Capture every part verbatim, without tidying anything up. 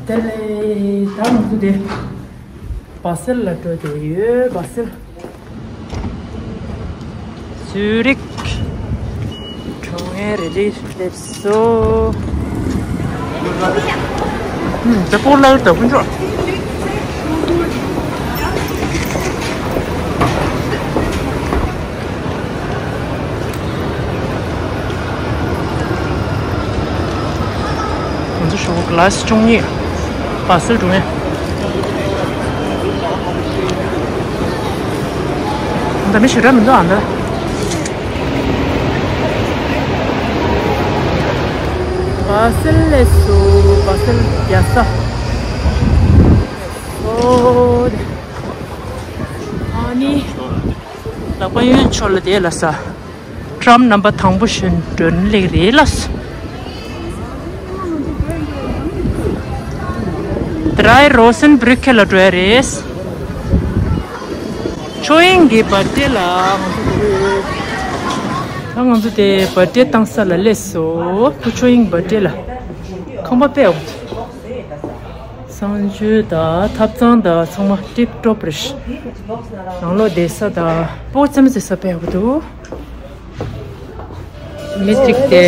དེ་ལས་ད་ང་ཚོ་དེ་བ་སེལ་ལ་འགྲོ་བསྡད་ཡོད། བ་སེལ། ཛུ་རིག་གྲོང་ངེར་རེ་རེ་སླེབས་སོང་། ད་སྤོ་ལགས་ད་དཀོན་མཆོག་ང་ཚོ་ཞོགས་པ་གི་ལ་སི་བཅུ་གཉིས། བ་སེལ་འགྲོ་ཡིན། ད་མི་ཞེ་དྲག་མི་འདུག་ཨ་འདི། བ་སེལ་ལས་སུ་བ་སེལ་རྒྱལ་ས། ཨོ། ཨ་ནི། ལག་པ་གཡོན་ཕྱོགས་ལ་དེ་ལ་ས། ཊམ་རྣམ་པ་དང་པོ་བཞིན་མགྲོན་སླེབས་རེད་ལ། དེ་རིང་རོ་སེན་བྷི་རུ་ཁེ་ལ་འགྲོ་ཡ་རེད། ཆོས་དབྱིངས་ཀྱི་བར་ཐི་ལ་ང་ཚོ་འགྲོ་གི་ཡོད། ད་ང་ཚོ་དེ་བར་ཐི་བཏང་ས་ལ་སླེབས་སོང་། ཁོ་ཆོས་དབྱིངས་བར་ཐི་ལ་ཁང་པ་དཔེ་ཡག་པོ་འདུག་གསང་སྤྱོད་དང་ཐབ་ཚང་དང་ཚང་མ་ཊིབ་ཊོབ་རེད། ནང་ལོགས་བསྡད་ས་དང་སྤོ་རྩེད་མོ་རྩེ་ས་དཔེ་ཡག་པོ་འདུག་མི་གཅིག་དེ།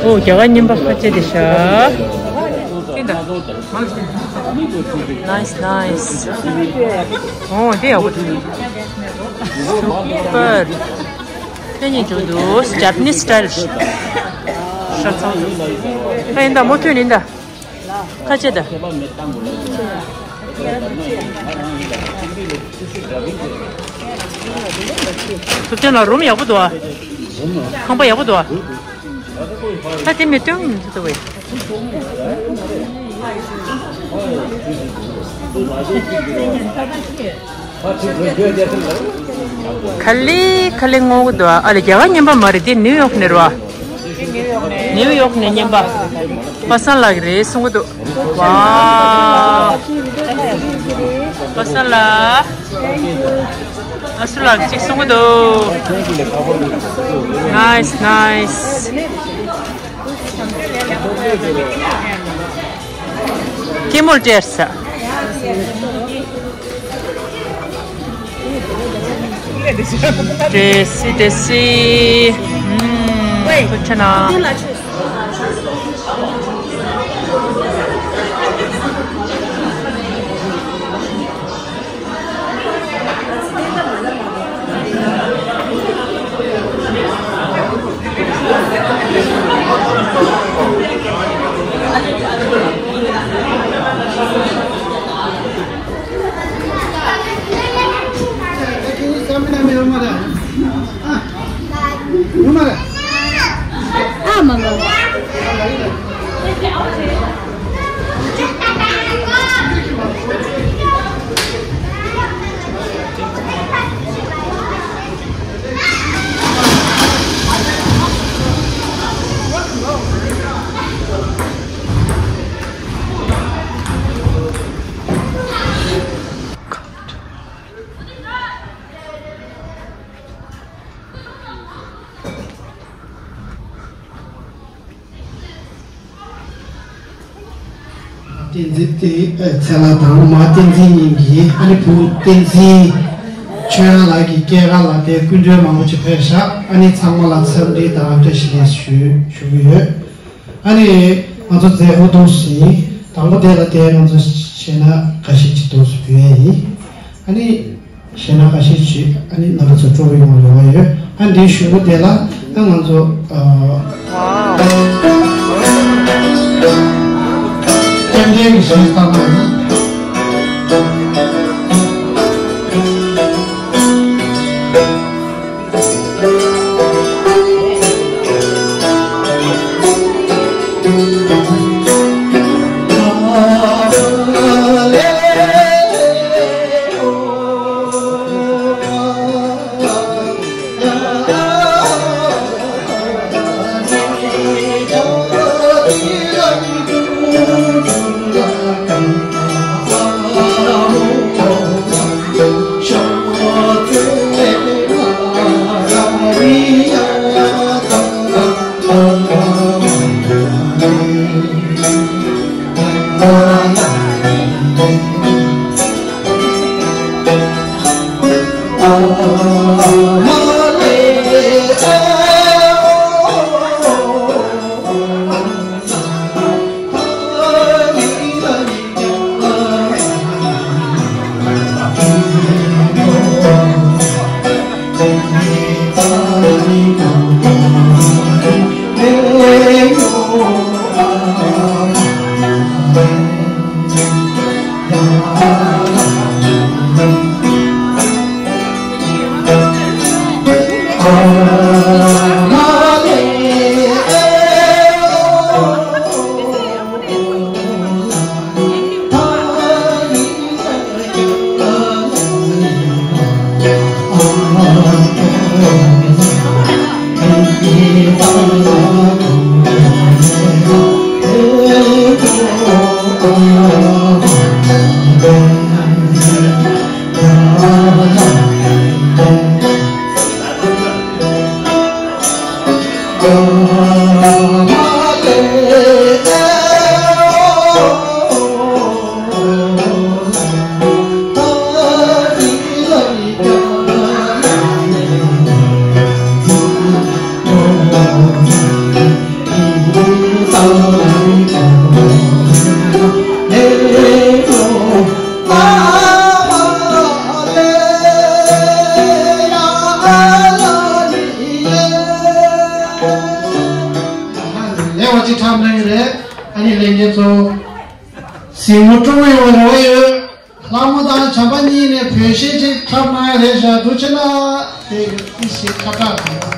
ཨོ། རྒྱ་གར་རྔན་པ་ཁ་ཆེ་དེ་ཤ། ནའིས་ནའིས། ཨོ་དེ་ཡག་པོ་འདུག་སུ་པར། ཁྱོད་གཉིས་འགྲོ་འདུག་ཇ་པ་ནིས་སི་ཊའིལ། ཤ་ཚང་། ད་ཡིན་ད་མོ་ཐོན་ཡིན་ད། ཁ་ཆེ་ད། ཐུབ་ཆེན་ལགས་རུམ་ཡག་པོ་འདུག་ཨ། ཁང་པ་ཡག་པོ་འདུག་ཨ། ད་དེ་མི་སྟོན་མི་ཐུབ་ཐུབ་བས། ག་ལེ་ག་ལེ་ངོ་གི་འདུག་ཨ། ཨ་ལེ་རྒྱ་གར་རྔན་པ་མ་རེད། དེ་ནིའུ་ཡོག་ནས་རེད་བ། ནིའུ་ཡོག་ནས་རྔན་པ། པ་སངས་ལགས་རེད་གསུང་གི་འདུག་ཝའོ། པ་སངས་ལགས། ཨ་སུ་ལགས་གཅིག་གསུང་གི་འདུག་ནའིས་ནའིས། སྐྱེ་མོར་སྤྲད་ས། ཏེ་སི་ཏེ་སི། ཨུམ། ཐུགས་རྗེ་གནང་། བསྟན་འཛིན་བསྟན་ཚེ་ལགས་དང་མ་བསྟན་འཛིན་གཉིས་ཀྱིས་ཨ་ནི་བུ་བསྟན་འཛིན་ཆོས་དབྱངས་ལགས་ཀྱི་སྐྱེས་སྐར་ལ་དེ་སྐུ་མགྲོན་མང་པོ་ཅིག་ཕེབས་ཤག་ཨ་ནི་ཚང་མ་ལ་འཚམས་འདྲི་དང་བཀྲ་ཤིས་བདེ་ལེགས་ཞུ་ཞུ་གི་ཡོད། ཨ་ནི་ང་ཚོ་མཛད་སྒོ་འདུག་སེ་དང་པོ་དེ་ལ་དེ་ང་ཚོ་གཞས་སྣ་འགའ་ཤས་ཅིག་འདུག་སེ་ཕུལ་ཡས་ཡིན། ཨ་ནི། གཞས་སྣ་ཁ་ཤས་ཤིག་ཨ་ནི་རྣམ་པ་ཚོ་སྤྲོ་པོ་ཡོང་བའི་རེ་བ་ཡོད། ཨ་འདིའི་གཞུག་གུ་དེ་ལ་ཨ་ང་ཚོ་ཨ། ཝའོ། རྟེན་འབྲེལ་གྱི་གཞས་བཏང་བ་ཡིན། ལེགས་པ་ཅིག་འཁྲབ་གནང་གི་རེད། ཨ་ནི་ལྷན་རྒྱས་ཚོ། གཟིགས་མོ་སྤྲོ་པོ་ཡོང་བའི་རེ་བ་ཡོད། ལྷ་མོ་དང་བྱམས་པ་གཉིས་ནས་བོད་གཞས་ཅིག་འཁྲབ་གནང་ཡ་རེད་ཤག་འདུག་བྱས་ན་དེ་ཏི་ཞིག་ཁ་གྲག་དང་།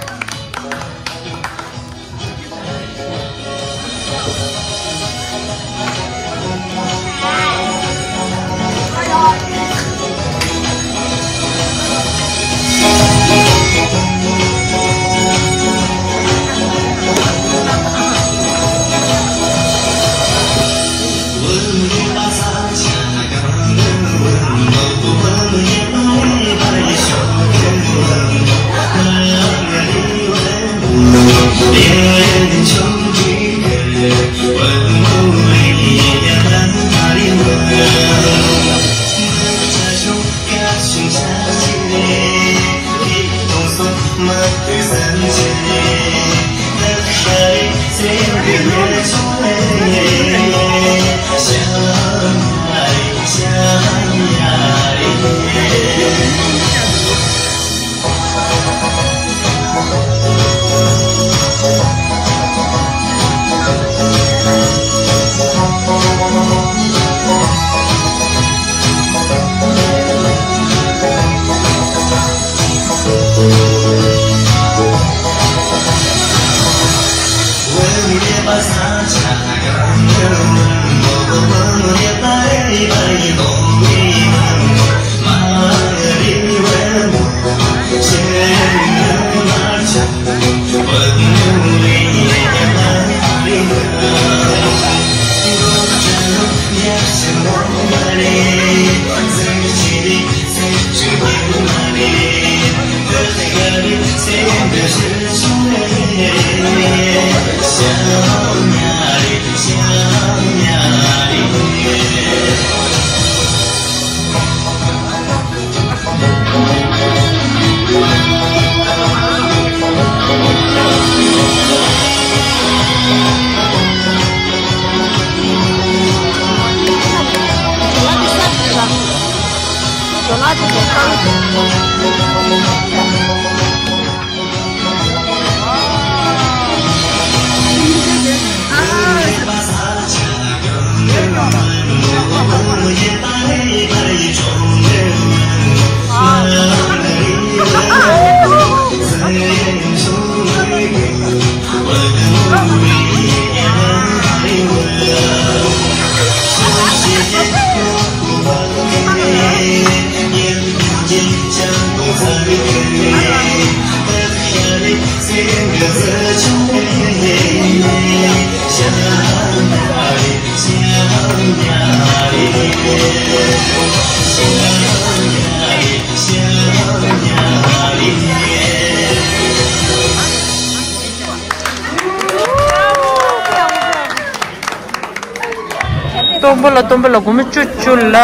སྟོན་པ་ལ་སྟོན་པ་ལ་སྒོར་མོ་བཅུ་བཅུ་ལ་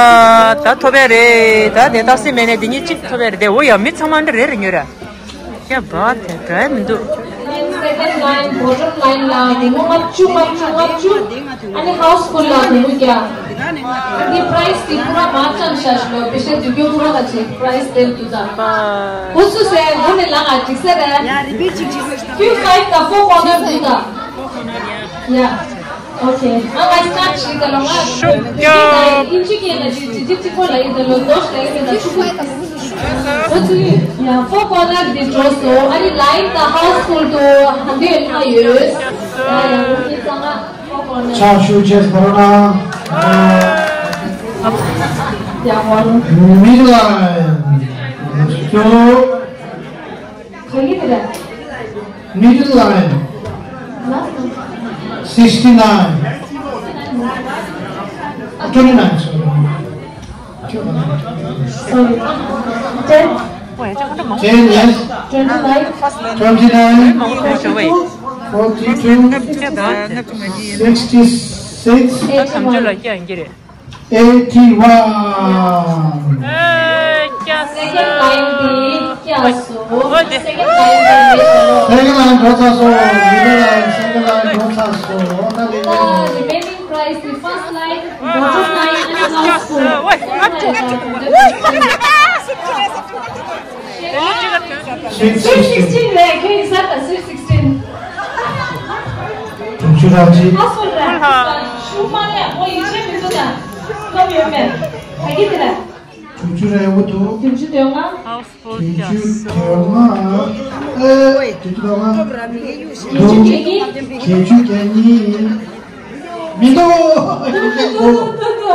ད་ཐོབ་ཡ་རེད། ད་དེ་རྟགས་གསལ་མེད་ནས་དེ་གཉིས་གཅིག་ཐོབ་ཡ་རེད། དེ་འོ་ཡ་མི་ཚང་མ་འདི་རེད་རེད་ཉོ་ར། ཡ་བ་དེ་འདྲ་མི་འདུག Second line, bottom line ལ་སྒོར་མོ་ལྔ་བཅུ་ལྔ་བཅུ་ལྔ་བཅུ། ཨ་ནི་house full ལ་སྒོར་མོ་བརྒྱ། འདི་prize དེ་པུ་ར་མ་ཙམ་ཤ་ཤི་ལོ་པེ་ཤ་དུ་གྱོ་པུ་ར་ལ་ཆེ་prize དེར་དུ་ད། ཁོ་ཚོ་སེ་འོ་ནི་ལ་ང་ཅིག་སེ་རེད། Q five ད་four corner དུ་ད། ཡ། Okay. ཨ་ང་start བྱེད་ད་ལོ་ང་། ཤུགས་རྒྱག་ཨིན་ཇི་སྐད་ལ་ཅི་ཅི་ཅི་ཅི་ཁོ་ལ་ཡིན་ད་ལོ་དོ་ཤ་ཡིན་ད་ཆུ་ཁོ་ཡིན་ད། ཁོ་ཚོ་ཡ་four corner དེ་འགྲོ་སོ། ཨ་ནི་line ད་house full དུ་ཧ་འདི་ཡོད་ལྷ་ཡོད། ཡ་ཡ་ཁོ་ཚོ་ཚང་མ་four corner། ཕྱག་ཞུ་བྱས་ད་རོ་ན། ཡ་ཧོ། Middle line. Let's go. ག་གི་དེ་རེད། Middle line. Last one. Sixty nine. Twenty nine, sorry. Sorry. Ten. Ten, yes. Twenty nine. Twenty nine. Forty two. Sixty six. Eighty one. Eighty one. ཨེ། ཀྱ་ས། Second line དེ་ཀྱ་སོ། Second line དེ་ལེགས་སོ། Second line འགྲོ་ཚར་སོང་། Middle line, second line འགྲོ་ཚར་སོང་། ད་ལེགས་ལེགས། Remaining prize དེ་first line, bottom line and last line. Sweet sixteen རེད། ཁྱོད་ཡིན་ས་ད་sweet sixteen། དྲུག་ཅུ་རེ་གཅིག་ཨ་སོ་ར། ཤུ་མ་ལ་མོ་ཡིད་ཆེས་མི་ཚོ་དང་ཁམ་ཡོད་མེད། ད་གི་དེ་ལ། དྲུག་ཅུ་རེ་དགུ་འདུག་དྲུག་ཅུ་དོན་ལྔ། དྲུག་ཅུ་དོན་ལྔ། ཨེ། དྲུག་ཅུ་དོན་ལྔ། བརྒྱད་ཅུ་གྱ་གཉིས། བརྒྱད་ཅུ་གྱ་གཉིས། མི་འདུག་བརྒྱད་ཅུ་གྱ་དགུ། བརྒྱད་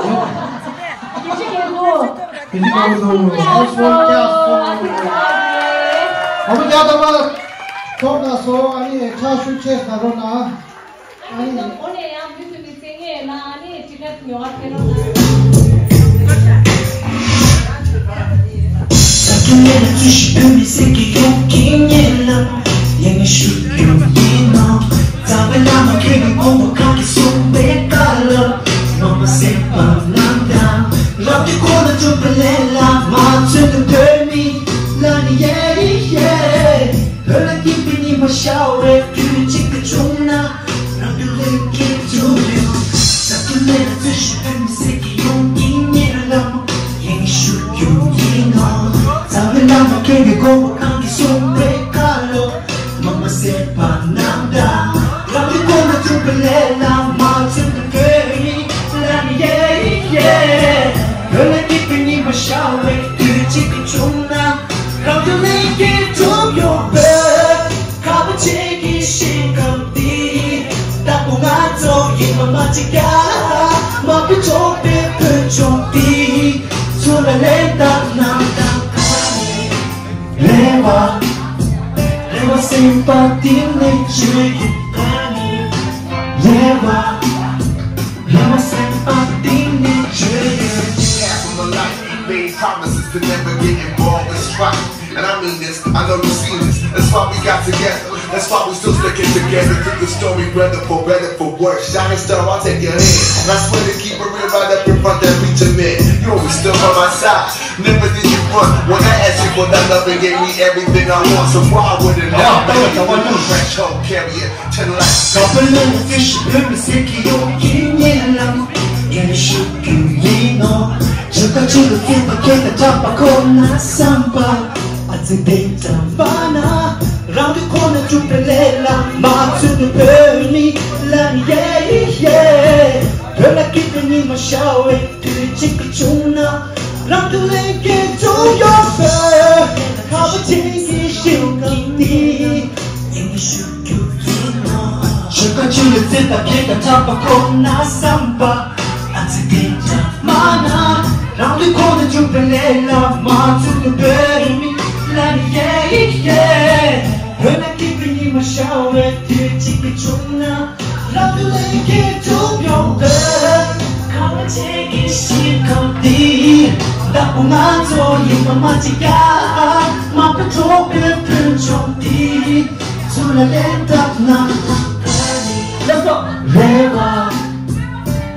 ཅུ་གྱ་དགུ། བརྒྱད་ཅུ་གྱ་དགུ། ཨ་སོ་ར། ཨ་སོ་ར། ཨ་སོ་ར། ཨ་ནི་ཐོབ་ན་སོ། ཨ་ནི་ཕྱག་ཞུ་ཆེ་ས་རོ་ན། ཨ་ནི་འོ་ནས་ཡང་མུ་མཐུད་ནས་བཙན་ངེས་ན་ཨ་ནི་ཅི་ལབ་ཉོ་བ་ཕེ་རོ་ན། Made promises to never get involved in strife. And I mean this, I know you see this. That's why we got together. That's why we still sticking together. Through the story, whether for better, for worse. Shining star, I'll take your hand. And I swear to keep it real right up in front that preacher man. You always stood by my side. Never did you run. When I asked you for that love and gave me everything I want, so why wouldn't I? Fresh hope carrier, ten life. Let's go.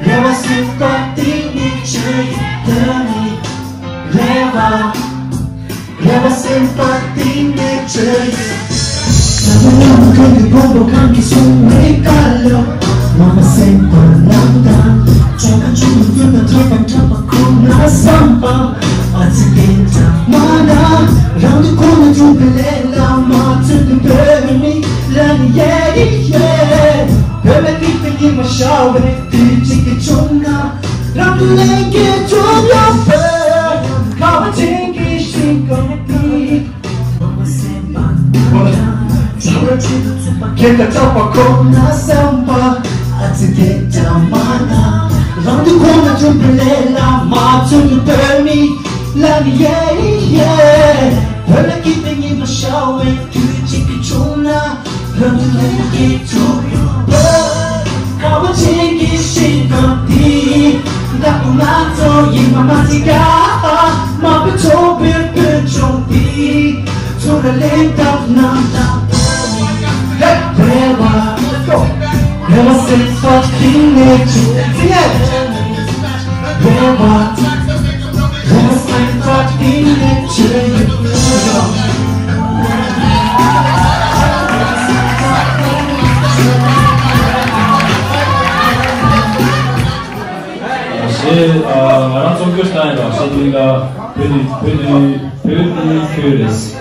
རེ་བ་སེམས་པ་གཏིང་ནས་བཅོལ་ཡོད། དོན་མེད་རེ་བ། རེ་བ་སེམས་པ་གཏིང་ནས་བཅོལ་ཡོད། ད་ལོ་ལམ་ཁ་གི་བོང་བུ་གང་གི་སོང་རེ་ག་ལོ། མ་མ་སེམས་པ་ལམ་དང་། ཅོ་ག་ཅུང་ཀུན་ན་ཐོབ་པ་འཁྲབ་པ་ཁོ་ན་བསམ་པ། ཨ་ཙི་དེ་འདྲ་མ་ན། རང་དུ་ཁོ་ན་བྱུང་བའི་ལས་ལ་མ་བརྩོན་དུ་བོད་མི་ལ་ནི་ཡེ་ཡེ། བོད་ལ་སྐྱིད་པའི་ཉི་མ་ཤར་བའི་དུས་གཅིག་གི་བྱུང་ན། རང་དུ་ལས་ཀྱི་བྱུང་ཡོད་པའི་ཁ་བ་ཅན་གྱི་ཤིང་ཀང་དེ། ཁྱེད་ཀྱི་ལྕགས་པ་ཁོ་ན་བསམ་པ། ཨ་ཙི་དེ་ཙམ་མ་ན། རང་དུ་ཁོ་ན་བྱུང་བའི་ལས་ལ་མ་བརྩོན་དུ་བོད་མི་ལ་ནི་ཡེ་ཡེ། བོད་ལ་སྐྱིད་པའི་ཉི་མ་ཤར་བའི་དུས་གཅིག་གི་བྱུང་ན། རང་དུ་ལས་ཀྱི་བྱུང་ཡོད་པའི་ཁ་བ་ཅན་གྱི་ཤིང་ཀང་དེ། བདག་པོ་ང་ཚོ་ཡིན་པ་མ་ཚིག་ག་མ་བུ་ཚོ་བོད་བོད་ལྗོངས་འདི། ཚུར་ལ་ལེན་ཐབས་རྣམ་དག་རེད། རེ་བ། རེ་བ་སེམས་པ་གཏིང་ནས་བཅོལ་ཡོད། རེ་བ། རེ་བ་སེམས་པ་གཏིང་ནས་བཅོལ་ཡོད། ཞེས། ཨ། ང་རང་ཚོགས་སྐྱོར་བཏང་ཡོད་པ་ཞེས་དེ་ག་བོད་དུ་བོད་དུ་བོད་དུ་ཁྱོད་རེད།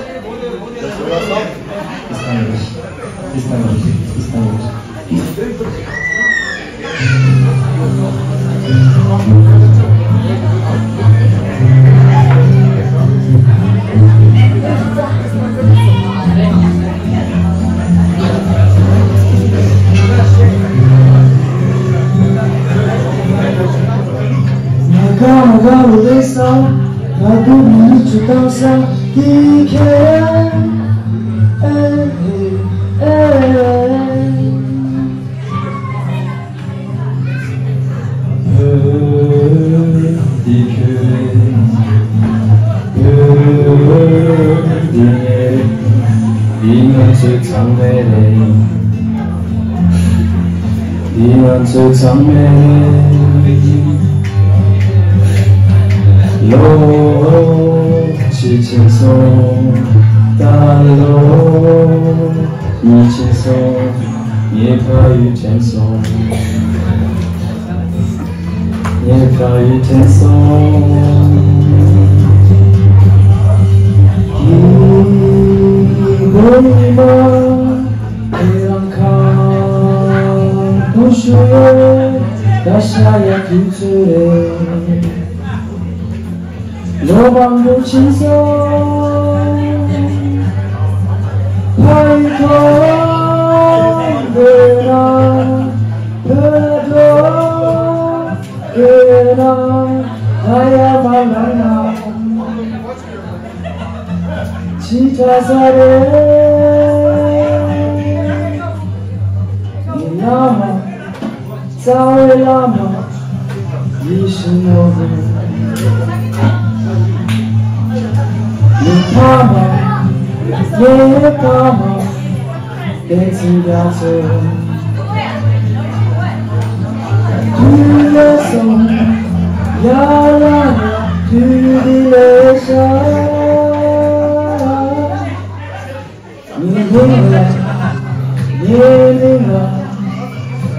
འདི་ང་ཚོའི་ཚང་མའི་རེད། འདི་ང་ཚོའི་ཚང་མའི་རེད། ལོ་གཅིག་ཕྱིན་སོང་། ད་ལོ་གཉིས་ཕྱིན་སོང་། ངའི་ཕ་ཡུལ་དྲན་སོང་། ངའི་ཕ་ཡུལ་དྲན་སོང་། ཀི་བོ་ཡི་མ་ཁྱེད་རང་ཁ་བུ་ཤུ་ཡོད། ད་ཤ་ཡ་དུས་ཚོད་རེད། ལོ་མང་པོ་ཕྱིན་སོང་། ཕ་ཡུལ་ཐོག་འདོད་ན། བོད་འགྲོ་འདོད་ན། ད་ཡར་མར་ལངས་ན། ཅི་དྲག་ས་རེད། ངའི་བླ་མ། རྩ་བའི་བླ་མ་ཡིད་བཞིན་ནོར་བུ། ངའི་ཕ་མ། ངའི་ཕ་མ་བསྟན་འཛིན་རྒྱ་མཚོ། དུས་ལས་སོང་། ཡར་ལངས་ན་དུས་འདི་ལས་ཤར། ངའི་མིང་ལ། ངའི་མིང་ལ་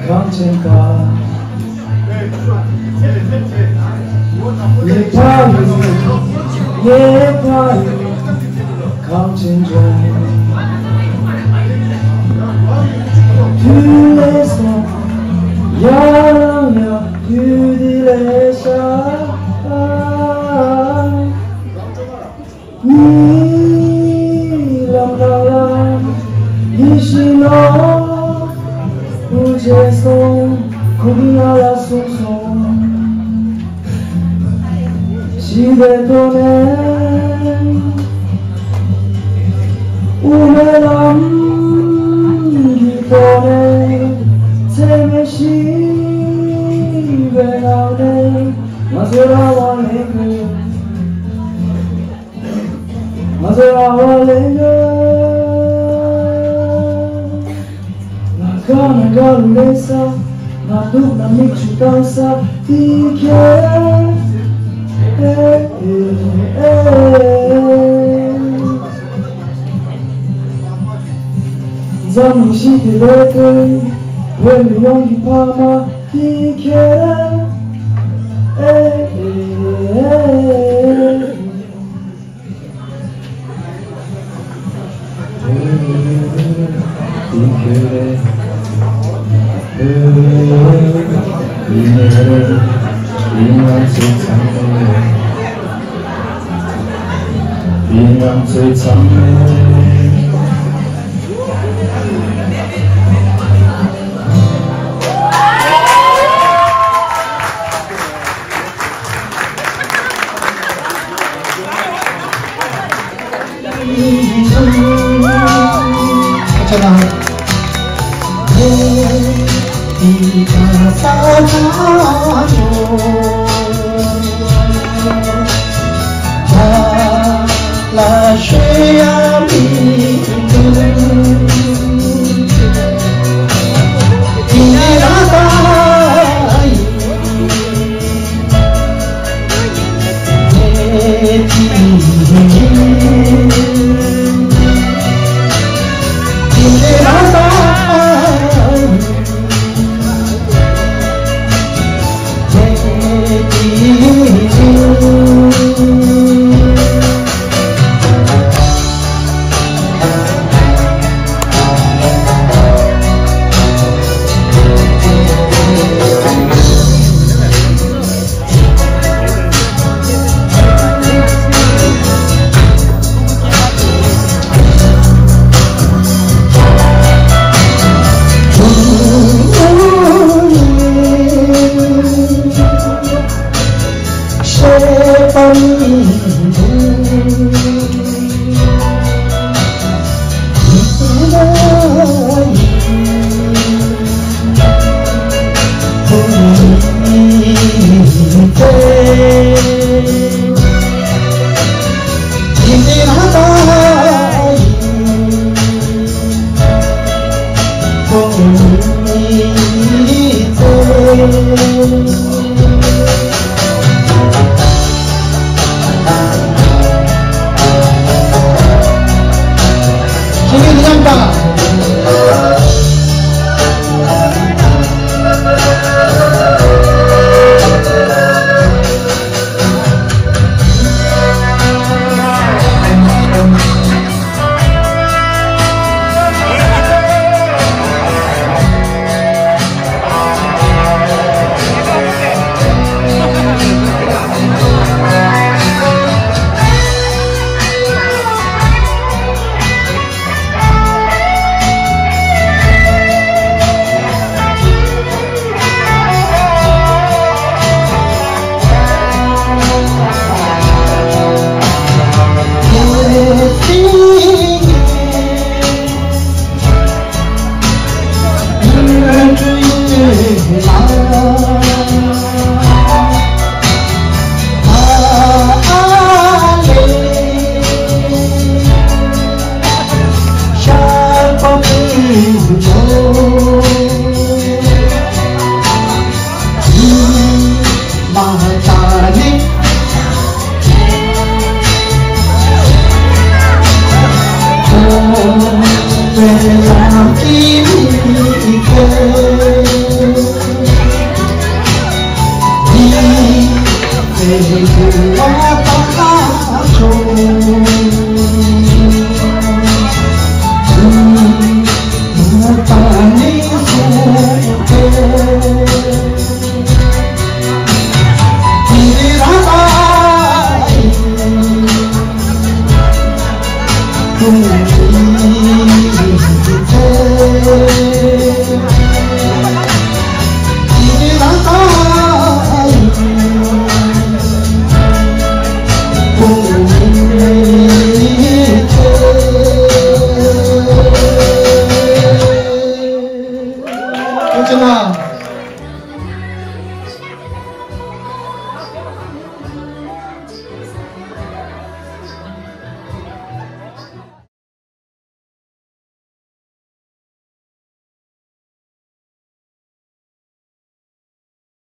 གངས་ཅན་པ། ངའི་ཕ་ཡུལ། ངའི་ཕ་ཡུལ་གངས་ཅན་ལྗོངས། དུས་ལས་སོང་། ཡར་ལངས་ཡ་དུས་འདི་ལས་ཤར། ཉིན་ལམ་ལ་ཡང་ཡིད་བཞིན་ནོར་བུ་མཇལ་སོང་། ཁོང་གིས་ང་ལ་གསུངས་སོང་། ཞི་བདེའི་ཐོག་ནས། དབུ་མའི་ལམ་གྱི་ཐོག་ནས། འཚེ་མེད་ཞི་བའི་ངང་ནས་ང་ཚོས་རང་དབང་ལེན་དགོས། ང་ཚོས་རང་དབང་ལེན་དགོས། ང་དགའ་ན་དགའ་རུ་སླེབས་ས། ང་ ལུག་ན་མིག་ཆུ་བཏང་ས་དེ་ཁྱེད། འཛམ་གླིང་ཞིག་གི་ལས་དོན་བོད་མི་ཡོངས་ཀྱི་ཕ་མ་དེ་ཁྱེད།